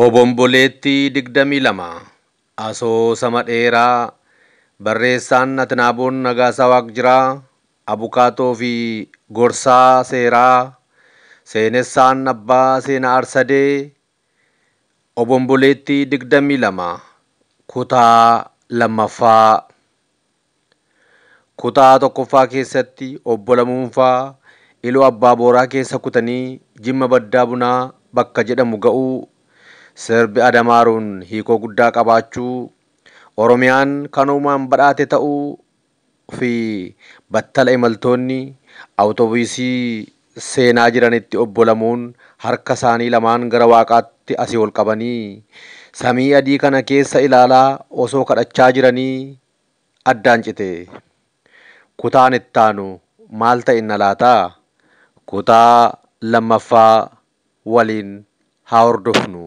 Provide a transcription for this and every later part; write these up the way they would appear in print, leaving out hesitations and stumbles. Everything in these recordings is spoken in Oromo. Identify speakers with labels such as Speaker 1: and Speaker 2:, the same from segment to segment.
Speaker 1: Obomboleettii 22 Asoosama dheeraa barreessaan Atinaaboon Nagaasaa Waaqjiraa Abukaatoo fi Gorsaa Seeraa Seenessaan Abbaa Seenaa Arsadee Obomboleettii 22 Kutaa lammaffaa. Kutaa tokkoffaa keessatti obbo Lamuunfaa Iluu Abbaa Booraa keessa kutanii Jimma Baddaa Bunaa bakka jedhamu ga'uu, sirbi Adamaaruun hiikoo guddaa qabaachuu, Oromiyaan kan uumaan badhaate ta'uu fi battala imaltoonni awutoobisii seenaa jiranitti obbo Lamuun harka isaanii lamaan gara waaqaatti asii ol qabanii samii adii kana keessa ilaalaa osoo kadhachaa jiranii addaan cite. Kutaan ittaanu maal ta'inna laataa? Kutaa lammaffaa waliin haa hordofnu.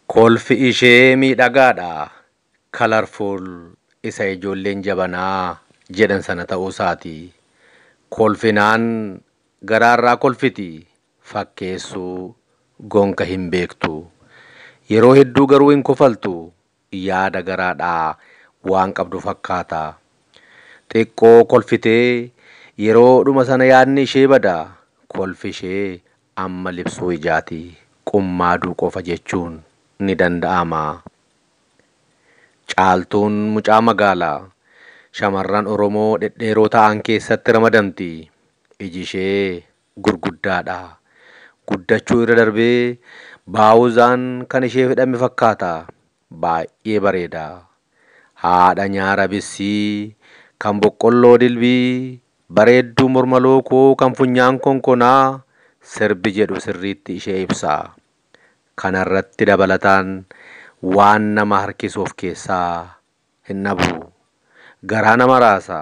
Speaker 1: Kolfi ishee miidhagaadha. Kalarful isa ijoolleen jabanaa jedhan sana ta'uu isaati. Kolfinaan garaarraa kolfiti. Fakkeessuu gonka hin beektu. Yeroo hedduu garuu hin kofaltu. Yaada garaadhaa waan qabdu fakkaata. Xiqqoo kolfitee yeroodhuma sana yaadni ishee bada. Kolfi ishee amma libsuu ijaati. Qummaaduu qofa jechuun ni danda'ama. Caaltuun mucaa magaalaa shamarran Oromoo dhedheeroo ta'an keessatti ramadamti. Iji ishee gurguddaadha. Guddachuu irra darbee baawuzaan kan ishee hidhame fakkaata. Baay'ee bareeda. Haadha nyaara bissii kan boqqolloo dilbii bareedduu morma lookoo kan funyaan konkonaa sirbi jedhu sirriitti ishee ibsa. Kanarratti dabalataan waan nama harkisu of keessaa hin dhabu. Garaa nama raasa.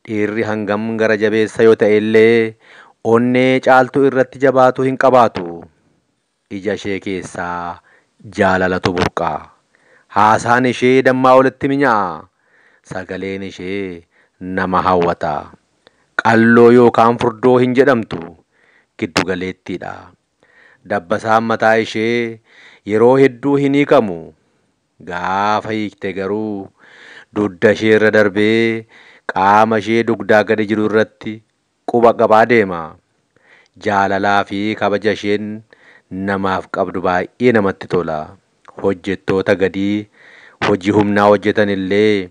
Speaker 1: Dhiirri hangam gara jabeessa yoo ta'e illee onnee Caaltuu irratti jabaatu hin qabaatu. Ija ishee keessaa jaalalatu burqa. Haasaan ishee dammaa olitti minyaa'a. Sagaleen ishee nama hawwata. Qalloo yookaan furdoo hin jedhamtu. Giddu galeettiidha. Dabbasaan mataa ishee yeroo hedduu hin hiikamu. Gaafa hiikte garuu dugda ishee irra darbee qaama ishee dugdaa gadi jiru irratti quba qabaa deema. Jaalalaa fi kabaja isheen namaaf qabdu baay'ee namatti tola. Hojjettoota gadii hojii humnaa hojjetan illee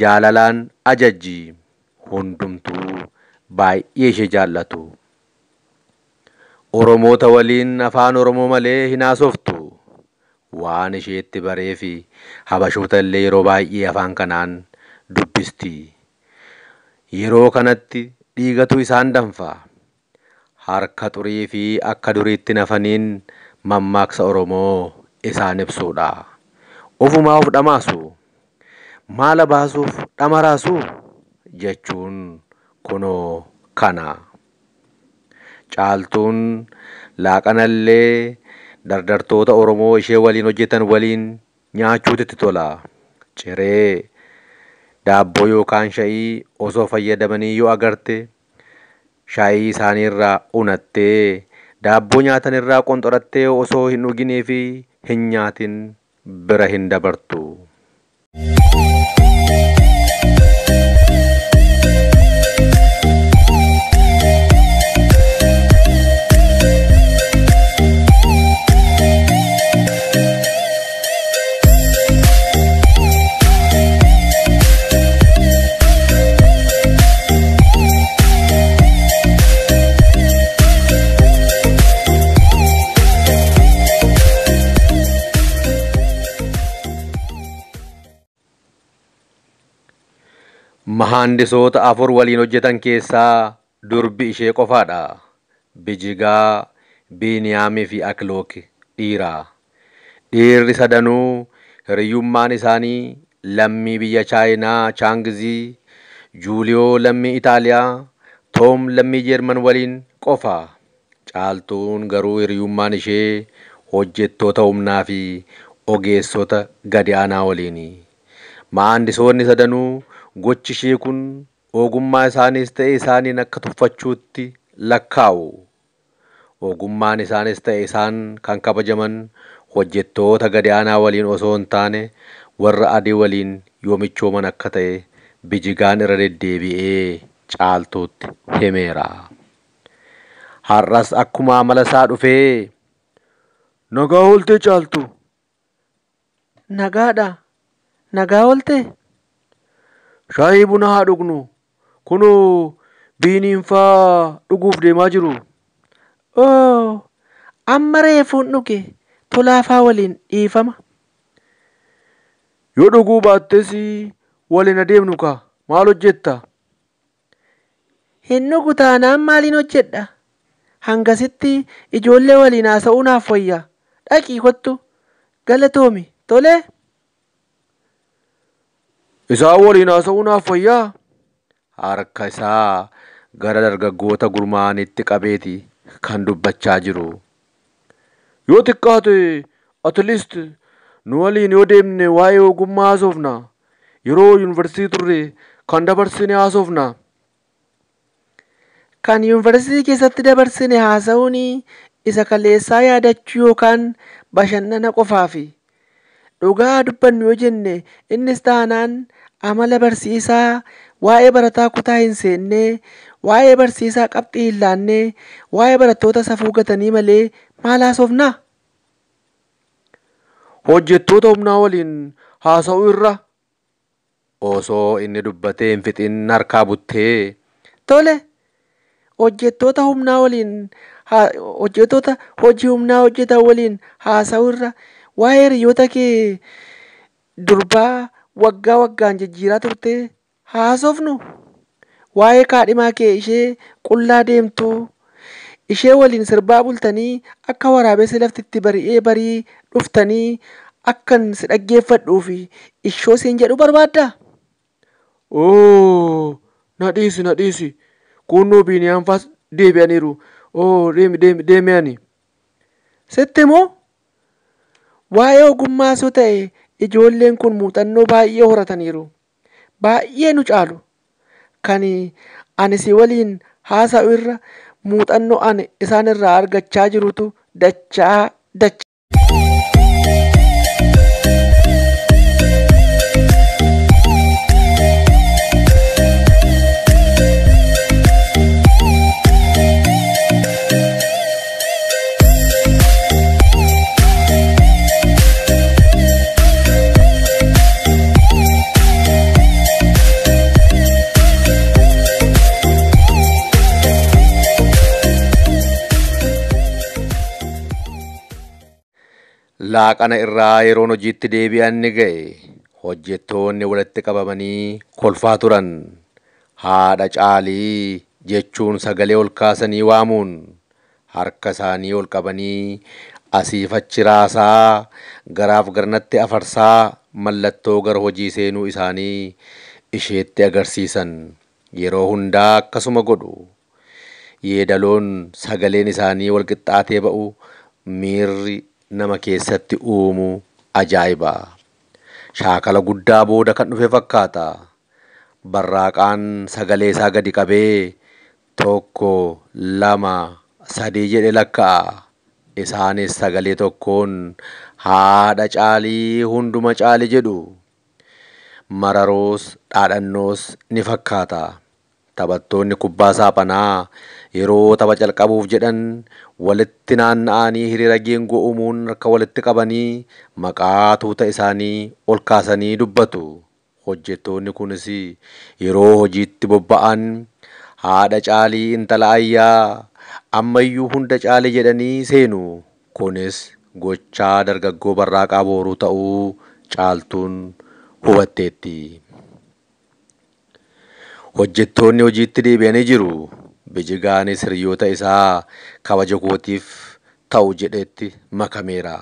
Speaker 1: jaalalaan ajajji. Hundumtuu baay'ee ishee jaallatu. Oromoota waliin afaan Oromoo malee hin haasoftu. Waan isheetti baree fi habashoota illee yeroo baay'ee afaan kanaan dubbisti. Yeroo kanatti dhiigatu isaan danfa. Harka xurii fi akka duriitti nafaniin mammaaksa Oromoo isaan ibsuudha. Ofumaa of dhamaasu. Maala baasuuf dhama raasu jechuun kunoo kana. Caaltuun laaqanallee dardartoota Oromoo ishee waliin hojjetan waliin nyaachuutu itti tola. Ciree, daabboo yookaan shayii osoo fayyadamanii yoo agarte shaayii isaaniirraa unattee daabboo nyaatan irraa qonxorattee osoo hin dhuginii fi hin nyaatin bira hin dabartu. Mahaandisoota afur waliin hojjetan keessaa durbi ishee qofaadha. Bijigaa, Biiniyaamii fi Akilook dhiira. Dhiirri sadanuu hiriyyummaan isaanii lammii biyya Chaayinaa Chaangizii, Juuliyoo lammii Itaaliyaa, Toom lammii Jeerman waliin qofa. Caaltuun garuu hiriyyummaan ishee hojjettoota humnaa fi ogeessota gadi aanaa waliini. Maandisoonni sadanuu gochi ishee kun ogummaa isaaniis ta'e isaaniin akka tuffachuutti lakkaa'u. Ogummaan isaanis ta'e isaan kan kabajaman hojjettoota gadi aanaa waliin osoo hin taane warra adii waliin yoo michooman akka ta'e Bijigaan irra deddeebi'ee Caaltuutti himeera. Har'as akkuma amala isaa dhufee nagaa ooltee Caaltu.
Speaker 2: Nagaadha. Nagaa ooltee?
Speaker 1: Shaayii buna haa dhugnu. Kunoo Biiniin faa dhuguuf deemaa jiru.
Speaker 2: Oo, amma reefuun dhuge Tolaafaa waliin dhiifama.
Speaker 1: Yoo dhuguu baattes waliin adeemnu kaa maal hojjetta?
Speaker 2: Hin dhugu taanaan maaliin hojjedha? Hangasitti ijoollee waliin haasa'uu naaf wayya. Dhaqii kottu. Galatoomi. Tolee?
Speaker 1: Isaan waliin haasa'uu naaf wayyaa? Harka isaa gara dargaggoota gurmaa'anitti qabeeti kan dubbachaa jiru. Yoo xiqqaate at least nu waliin yoo deemne waa'ee ogummaa haasofna. Yeroo yuunivarsiitii turre kan dabarsine haasofna.
Speaker 2: Kan yuunivarsiitii keessatti dabarsine haasa'uun isa kaleessaa yaadachuu yookaan bashannana qofaafi. Dhugaa dubbannu yoo jenne innis taanaan amala barsiisaa waa'ee barataa kutaa hin seennee, waa'ee barsiisaa qabxii hin laannee, waa'ee barattoota safuu gatanii malee maal haasofnaa?
Speaker 1: Hojjettoota humnaa waliin haasa'uu irra osoo inni dubbatee hin fixin harkaa buttee.
Speaker 2: Tole, hojjettoota humnaa waliin hojjettoota hojii humnaa hojjetan waliin haasa'uu irra waa'ee hiriyoota kee durbaa waggaa waggaan jijjiiraa turte haasofnu. Waa'ee kaadhimaa kee ishee qullaa deemtuu ishee waliin sirbaa bultanii akka waraabessi laftitti bari'ee barii dhuftanii akkan si dhaggeeffadhuu fi ishoo siin jedhu barbaaddaa?
Speaker 1: Oo, na dhiisi na dhiisi. Kunnoo Biiniyaan faas deebi'aniiru. Oo, deemi deemi deemi ani.
Speaker 2: Sitti moo? Waa'ee ogummaa soo ta'e ijoolleen kun muuxannoo baay'ee horataniiru. Baay'ee nu caalu. Kan ani si waliin haasa'u irra muuxannoo ani isaan irraa argachaa jirutu dachaa dachaa.
Speaker 1: Laaqana irraa yeroon hojiitti deebi'an ni ga'e. Hojjettoonni walitti qabamanii kolfaa turan. Haadha Caalii jechuun sagalee ol kaasanii waamuun harka isaanii ol qabanii asiif achi raasaa garaaf garnatti afarsaa mallattoo gara hojii seenuu isaanii isheetti agarsiisan. Yeroo hundaa akkasuma godhu. Yeedaloon sagaleen isaanii wal qixxaatee ba'u miirri nama keessatti uumu ajaa'iba. Shaakala guddaa booda kan dhufe fakkaata. Barraaqaan sagalee isaa gadi qabee 1 2 3 jedhe lakkaa'a. Isaanis sagalee tokkoon haadha Caalii hunduma caali jedhu. Mararoos dhaadhannoos ni fakkaata. Taphattoonni kubbaa saaphanaa yeroo tapha calqabuuf jedhan walitti naanna'anii hiriira geengoo uumuun harka walitti qabanii maqaa tuuta isaanii ol kaasanii dubbatu. Hojjettoonni kunis yeroo hojiitti bobba'an haadha Caalii intala ayyaa ammayyuu hunda caali jedhanii seenu. Kunis gochaa dargaggoo Barraaqaa Booruu ta'uu Caaltuun hubatteetti. Hojjettoonni hojiitti deebi'anii jiru. Bijigaanis hiriyoota isaa kabaja kootiif ta'u jedhetti makameera.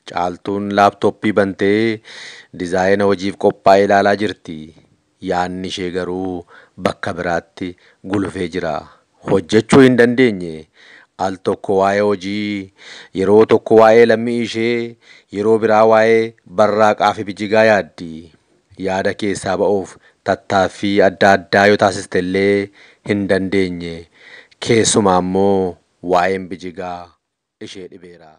Speaker 1: Caaltuun laaptooppii bantee dizaayina hojiif qophaa'e ilaalaa jirti. Yaadni ishee garuu bakka biraatti gulufee jira. Hojjechuu hin dandeenye. Al tokko waa'ee hojii, yeroo tokko waa'ee lammii ishee, yeroo biraa waa'ee barraaqaa fi bijigaa yaaddi. Yaada keessaa ba'uuf tattaaffii adda addaa yoo taasiste illee hin dandeenye. Keessumaa immoo waa'een bijigaa ishee dhibeera.